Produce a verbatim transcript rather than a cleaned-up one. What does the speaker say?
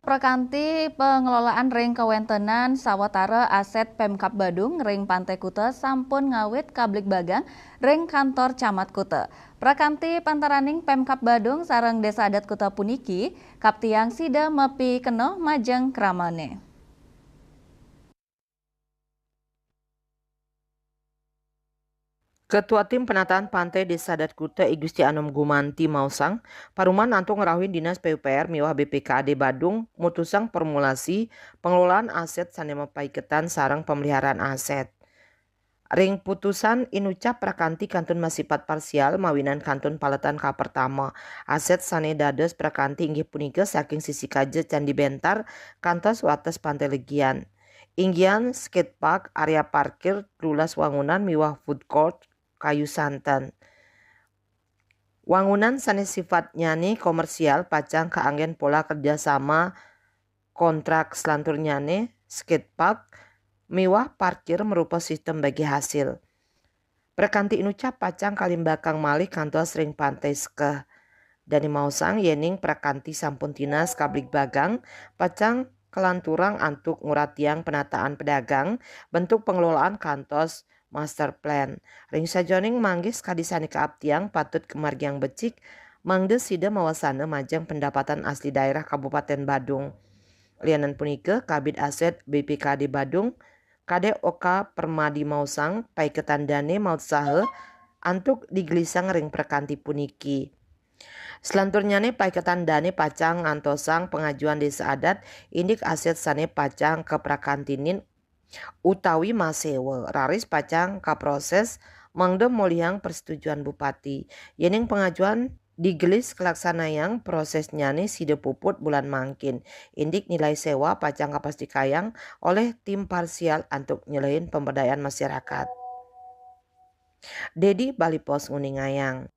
Prakanti pengelolaan ring kawentenan sawatara aset Pemkab Badung ring Pantai Kuta sampun ngawit kabligbagang ring kantor camat kuta. Prakanti pantaraning Pemkab Badung sareng Desa Adat Kuta puniki kaptiang sida mapikenoh majeng kramane. Ketua Tim Penataan Pantai Desa Adat Kuta I Gusti Anom Gumanti maosang, paruman antuk ngrauhin Dinas P U P R miwah B P K D Badung mutusang formulasi pengelolaan aset sane mapaiketan sareng pemeliharaan aset. Ring putusan inucap prakanti kantun masipat parsial mawinan kantun paletan kapertama. Aset sane dados prakanti inggih punika saking sisi kaja Candi Bentar kantos wates Pantai Legian. Inggihan skatepark, area parkir, telulas wangunan miwah food court kayu santen. Wangunan sane sifatnyane komersial pacang kaanggen pola kerjasama kontrak, selanturnyane skatepark miwah parkir marupa sistem bagi hasil. Prakanti inucap pacang kalimbakang malih kantos ring Pantai Sekeh. Dane maosang yening prakanti sampun tinas kabligbagang, pacang kalanturang antuk nguratiang penataan pedagang bentuk pengelolaan kantos master plan. Ring sajeroning manggih sakadi sane kaaptiang patut kamargiang becik, mangda sida mawasana majeng pendapatan asli daerah Kabupaten Badung. Lianan punika, Kabid Aset B P K D Badung, Kadek Oka Permadi maosang, paiketan dane mautsaha antuk digelisang ring prakanti puniki. Selanturnyane, paiketan dane pacang ngantosang pangajuan desa adat indik aset sane pacang kaprakantinin utawi masewa, raris pacang kaproses mangda molihang persetujuan Bupati. Yening pangajuan digelis kalaksanayang, prosesnyane sida puput bulan mangkin. Indik nilai sewa pacang kapastikayang oleh tim parsial antuk nyelehin pemberdayaan masyarakat. Dedi Bali Post nguningayang.